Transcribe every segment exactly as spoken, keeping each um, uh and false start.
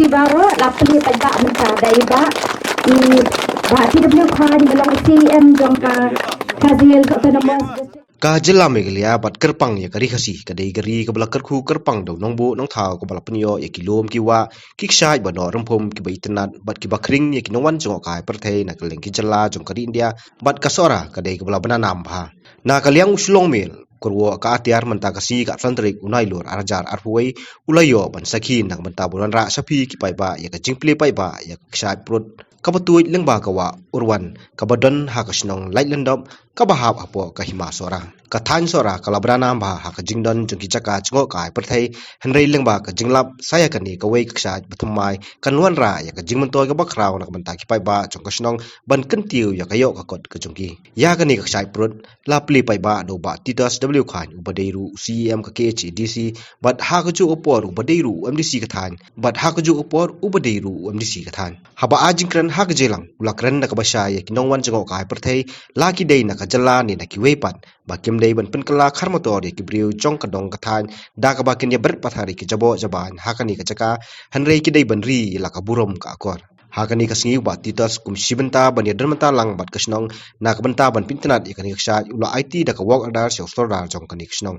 Baroh la plie paidbah mynta da i Bah, i Bah T W Khan ba long C E M jong ka Karbi Anglong Autonomous District. Ka jylla Meghalaya bad kyrpang ïa ka Ri Khasi ka dei ka ri kaba la kyrkhu kyrpang da u nongbuh nongthaw kaba la pynïoh ïa ki lum ki wah, ki kshaid ba noh rymphum kiba itynnad bad kiba khring ïa ki nongwan jngohkai pyrthei na kylleng ki jylla jong ka ri India, bad ka Sohra ka dei kaba la bna nam bha. Na ka liang u Shillong Mail, kyrwoh ka atiar mynta ka sngi ka arphew tarik u Nailur arhajar arphew wei, u la ïoh ban sakhi na ka bynta ban wanrah sha phi ki paidbah ïa ka jingplie paidbah ïa ka kshaid prut kaba tuid lyngba ka wah Urwan kaba don ha ka shnong Laitlyndup kaba hap hapoh ka hima Sohra. Ka thaiñ Sohra ka la bna nam bha ha ka jingdon jong ki jaka jngohkai pyrthei, hynrei lyngba ka jinglap sa ïa kane kawei ka kshaid bathymmai kan wanrah ïa ka jingmyntoi kaba khraw na ka bynta ki paidbah jong ka shnong ban kyntiew ïa ka ïoh ka kot ka jong ki. Ïa kane ka kshaid prut la plie paidbah da u Bah Titus W Chyne uba dei ruh u C E M ka K H A D C, bad ha kajuh ka por uba dei ruh u M D C ka thaiñ, bad ha kajuh ka por uba dei ruh u M D C ka thaiñ. Haba ai jingkren ha ka jingïalang u la kren da kaba shai ïa ki nongwan jngohkai pyrthei, la ki dei na ka jylla ne na kiwei pat, ba kim dei ban pynkylla khar motor ïa ki briew jong ka dong ka thaiñ da kaba kin ïa bret pathar ïa ki jaboh jabain ha kane ka jaka, hynrei ki dei ban ri ïa la ka burom ka akor. Ha kane ka sngi u Bah Titus kum shi bynta ban ïa don bynta lang bad ka shnong na ka bynta ban pynitynnad ïa kane ka kshaid, u la aiti da ka work order sha u Sordar jong kane ka shnong.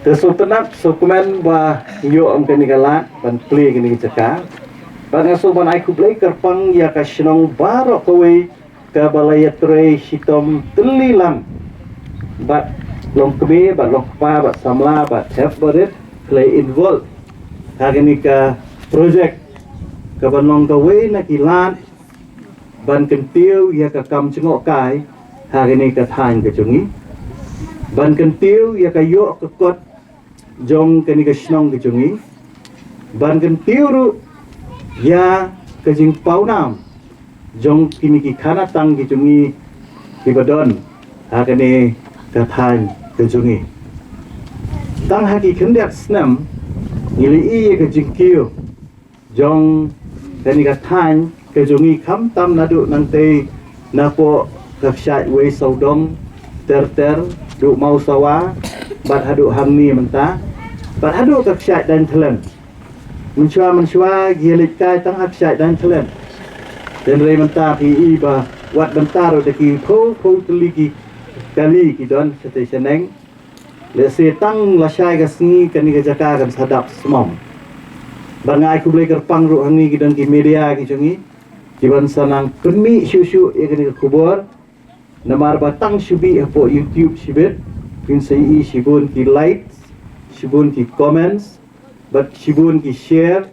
Te sngewtynnat sngewkmen ba ïoh ïa kane ka lad ban plie kane ka jaka. Bad nga sngewbha ban ai khublei kyrpang ïa ka shnong baroh kawei kaba la ïatrei shitom tylli lang. Bad long kmie, bad long kpa, bad samla, bad hep bad rit, ki la involve ha kane ka project kaba long kawei na ki lad ban kyntiew ïa ka kam jngohkai ha kane ka thaiñ ka jong ngi, ban kyntiew ïa ka ïoh ka kot jong kane ka shnong ka jong ngi, ban kyntiew ruh ïa ka jingpawnam jong kine ki khanatang ki jong ngi kiba don ha kane ka thaiñ ka jong ngi. Tang ha ki khyndiat snem ngi la ïohi ïa ka jingkiew jong kane ka thaiñ ka jong ngi, khamtam naduh nangtei napoh ka kshaid Wei Sawdong, ter ter, duh Mawsawa, bad haduh hangne mynta, bad haduh ka kshaid Dainthlen. Mynshuwa mynshuwa ngi leit kai tang ha kshaid Dainthlen. Hynrei mynta phi i ba wat mynta ruh da ki phew phew tylli ki kali ki don shatei shaneng. Lehse tang lashai ka sngi kane ka jaka kan sa dap smam. Ba nga ai khublei kyrpang ruh hangne ki don ki media ki jong ngi, ki ban sa nang pynmih shuh shuh ïa kane ka khubor. Namar ba tang shu bih hapoh YouTube shibit, kin sa i shibun ki likes, shibun ki comments, bad shibun ki share,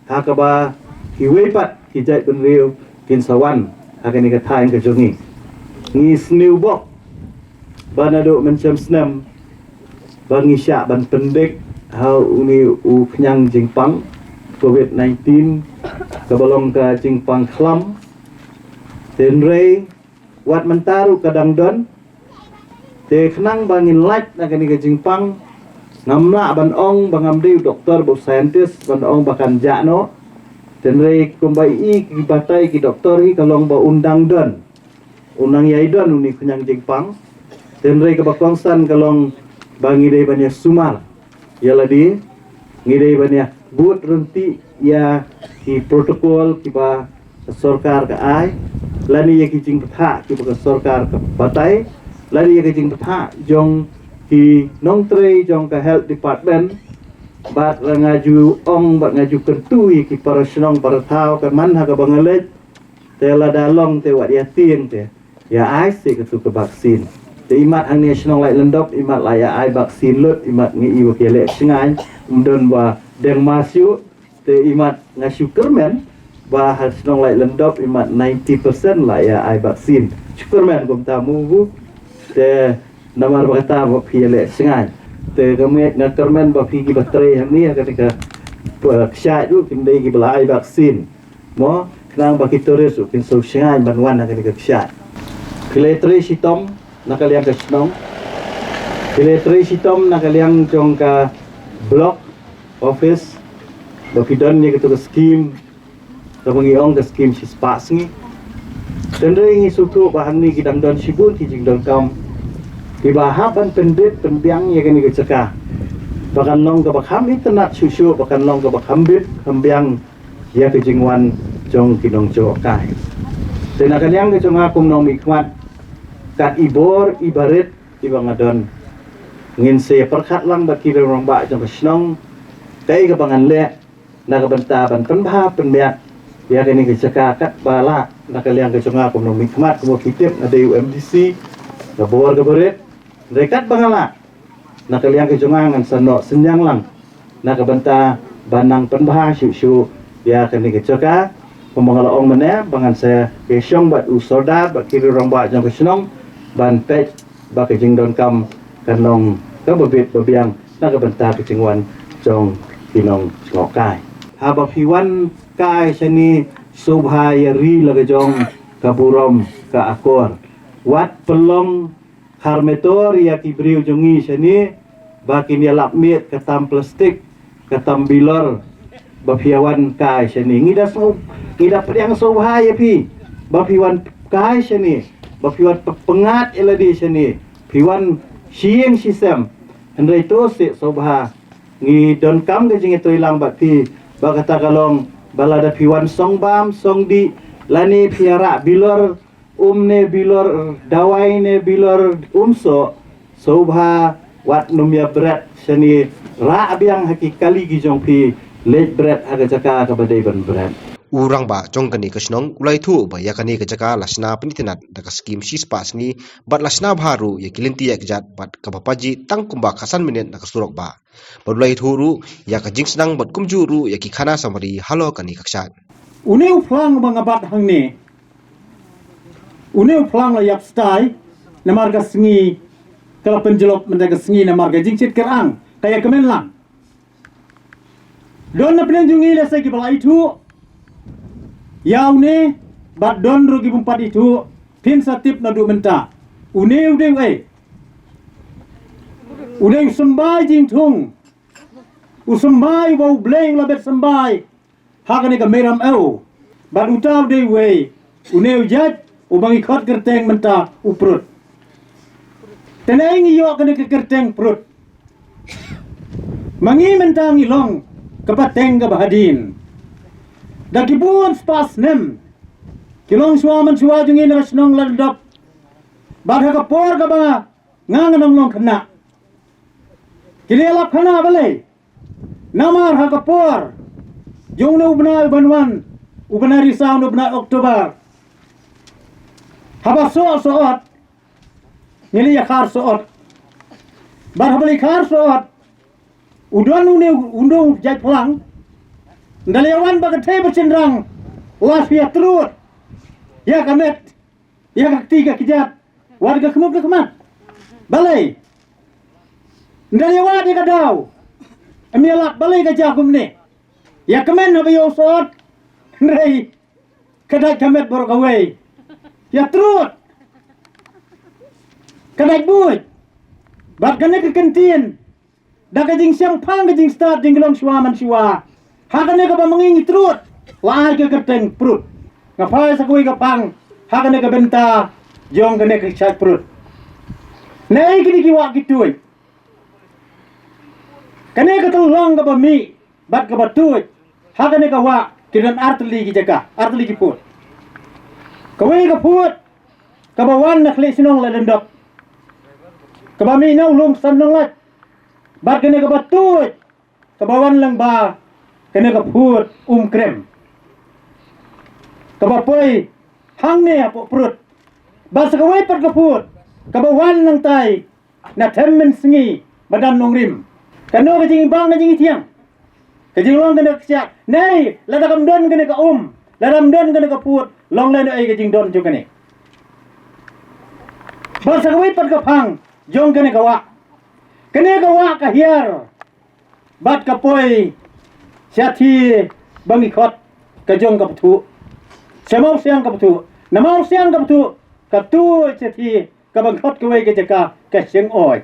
ha kaba kiwei pat ki jaitbynriew kin sa wan ha kane ka thaiñ ka jong ngi. Ngi sniew bok ba naduh mynshem snem ba ngi shah ban pyndik ha une u khñiang jingpang covid nineteen, kaba long ka jingpang khlam. Hynrei wat mynta ruh ka dang don. Te khnang ba ngin lait na kane ka jingpang, ngam lah ban ong ba ngam dei u doktor ba u scientist ban ong ba kan jah noh. Hynrei kumba i ki batai ki doktor hi ka long ba un dang don, un nang ïai don une u khñiang jingpang. Hynrei kaba kongsan ka long ba ngi dei ban ïa sumar ïa lade, ngi dei ban ïa bud ryntih ïa ki protocol kiba ka sorkar ka ai, lane ïa ki jingbatai kiba ka sorkar ka batai, lane ïa ki jingbatai jong ki nongtrei jong ka health department. Bad nga ju ong bad nga ju kyntu ïa ki para shnong para thaw, ka man ha kaba nga leit, te lada long te wat ïa tieng te ïa ai seh katu ka vaccine. Te imat hangne shnong Laitlyndup imat la ïa ai vaccine lut, imat ngi i wa ki leh shngaiñ, ym don wa deng mask shuh. Te imat nga shu kyrmen ba ha shnong Laitlyndup imat ninety percent la ïa ai vaccine. Shu kyrmen kumta mu bu. Te namar ba kata ba phi leh shngaiñ. Te ka miet nga kyrmen ba phi ki ba trei hangne ha kane ka, ka kshaid ruh kim dei ki ba la ai vaccine. Mo, khnang ba ki tourist ruh kin shu shngaiñ ban wan ha kane ka kshaid. Phi la trei shitom na ka liang ka shnong, phi la trei shitom na ka liang jong ka block office, ba phi don ïa katu ka skim, kaba ngi ong ka skim shispah sngi. Hynrei ngi sngewthuh ba hangne ki dang don shibun ki jingdonkam kiba hap ban pynbit pynbiang ïa kane ka jaka, ba kan long kaba kham itynnad shuh shuh, ba kan long kaba kham bit kham biang ïa ka jingwan jong ki nongjngohkai. Te na ka liang ka jong nga kum nongmihkhmat, kat i bor i barit iba nga don, ngin sa ïa pyrkhat lang bad ki rangbah jong ka shnong kaei kaba ngan leh na ka bynta ban pynbha pynmiat ïa kane ka jaka katba lah. Na ka liang ka jong nga kum nongmihkhmat, kum ba phi tip nga dei u M D C, nga bor ka barit. Hynrei katba nga lah, na ka liang ka jong nga ngan sa noh synñiang lang na ka bynta ban nang pynbha shuh shuh ïa kane ka jaka. Kumba nga la ong mynne ba ngan sa ïashong bad u sordar bad ki rangbah jong ka shnong ban peit ba ka jingdonkam kan long kaba bit ba biang na ka bynta ka jingwan jong ki nongjngohkai. Haba phi wan kai shane, sngewbha ïa ri la ka jong ka burom ka akor. Wat pynlong khar metor ïa ki briew jong ngi shane ba kin ïalap miet ka tam plastik, ka tam bilor, ba phi ïa wan kai shane. Ngi da sngew, ngi da pdiang sngewbha ïa phi ba phi wan kai shane, ba phi wan pyngat ïa lade shane, phi wan shi ïing shi sem. Hynrei to seh sngewbha, ngi donkam ka jingïatreilang bad phi, ba kata ka long ba lada phi wan song bam song dih, lane phi ïa rah bilor, um ne bilor dawai ne bilor um soh, sngewbha wat nym ïa bret shane, rah biang ha ki kali ki jong phi, leit bret ha ka jaka kaba dei ban bret. U rangbah jong kane ka shnong u la ïathuh ba ïa kane ka jaka la shna pynitynnad da ka skim shispah sngi, bad la shna bha ruh ïa ki lynti ïa kjat bad kaba pajih tang kumba ka san minit na ka surok bah. Bad u la ïathuh ruh ïa ka jingsneng bad kumjuh ruh ïa ki khana samari halor kane ka kshaid. Une u phlang ba nga bat hangne, une u phlang la ïap stai, namar ka sngi ka la pynjlop mynta ka sngi namar ka jingshit kyrang, ka ïa kmen lang. Don na pdeng jong ngi lehse kiba la ithuh ïa une, bad don ruh ki bym pat ithuh. Phin sa tip naduh mynta une u dei u ei. U dei u symbai jingthung, u symbai uba U Blei u la bet symbai ha kane ka Meiram Ew. Bad uta u dei uwei, une u jait uba ngi khot kyrteng mynta u Prut. Te ngi ïoh kane ka kyrteng Prut. Ma ngi mynta ngi long ka pateng kaba hadien. Da ki bun spah snem ki longshuwa manshuwa jong ngi na ka shnong Ladop, bad ha ka por kaba nga nga nang long khynnah, ki la ïalap khana balei. Namar ha ka por jong une u bnai uban wan, u bnai Risaw, une u bnai October, haba soh soh ot, ngi la ïakhar soh ot. Bad haba la ïakhar soh ot, u don une u, une u jait phlang, ynda la ïawan bad ka thei bad shynrang, la shu ïatrud ïa ka met, ïa ka kti ka kjat, wat ka khmut ka khmat. Balei? Ynda la ïawad ïa ka daw, em ïalap balei ka jia kumne. Ïa kmen haba ïoh soh ot, hynrei ka dait ka met baroh kawei. Ïatrud, ka dait buit. Bad kane ka kyntien, da ka jingshemphang ka jingstad jong ki longshuwa manshuwa, ha kane kaba ma ngi ngi trud, la ai ka kyrteng Prut. Nga phai sa kawei ka phang ha kane ka bynta jong kane ka kshaid Prut. Naei kine ki wah ki tuid? Kane ka tyllong kaba mih bad kaba tuid ha kane ka wah ki don artylli ki jaka, artylli ki phut. Kawei ka phut kaba wan na khlieh shnong Ladop, kaba mih na u lum San Nonglait. Bad kane kaba tuid kaba wan lyngba kane ka phut Umkrem, kaba poi hangne hapoh Prut. Bad sa kawei pat ka phut kaba wan nangtai na Them Mynsngi, madan Nongrim. Kano ka jingbang ka jingthiang, ka jinglong kane ka kshaid? Naei, lada kam don kane ka um, lada kam don kane ka phut, long lehnohei ka jingdon jong kane? Bad sa kawei pat ka phang jong kane ka wah, kane ka wah ka hiar bad ka poi shathie ba ngi khot ka jong ka Pthuh. Sha Mawsiang ka Pthuh, na Mawsiang ka Pthuh, ka tuid shathie kaba ngi khot kawei ka jaka ka Shyngoid.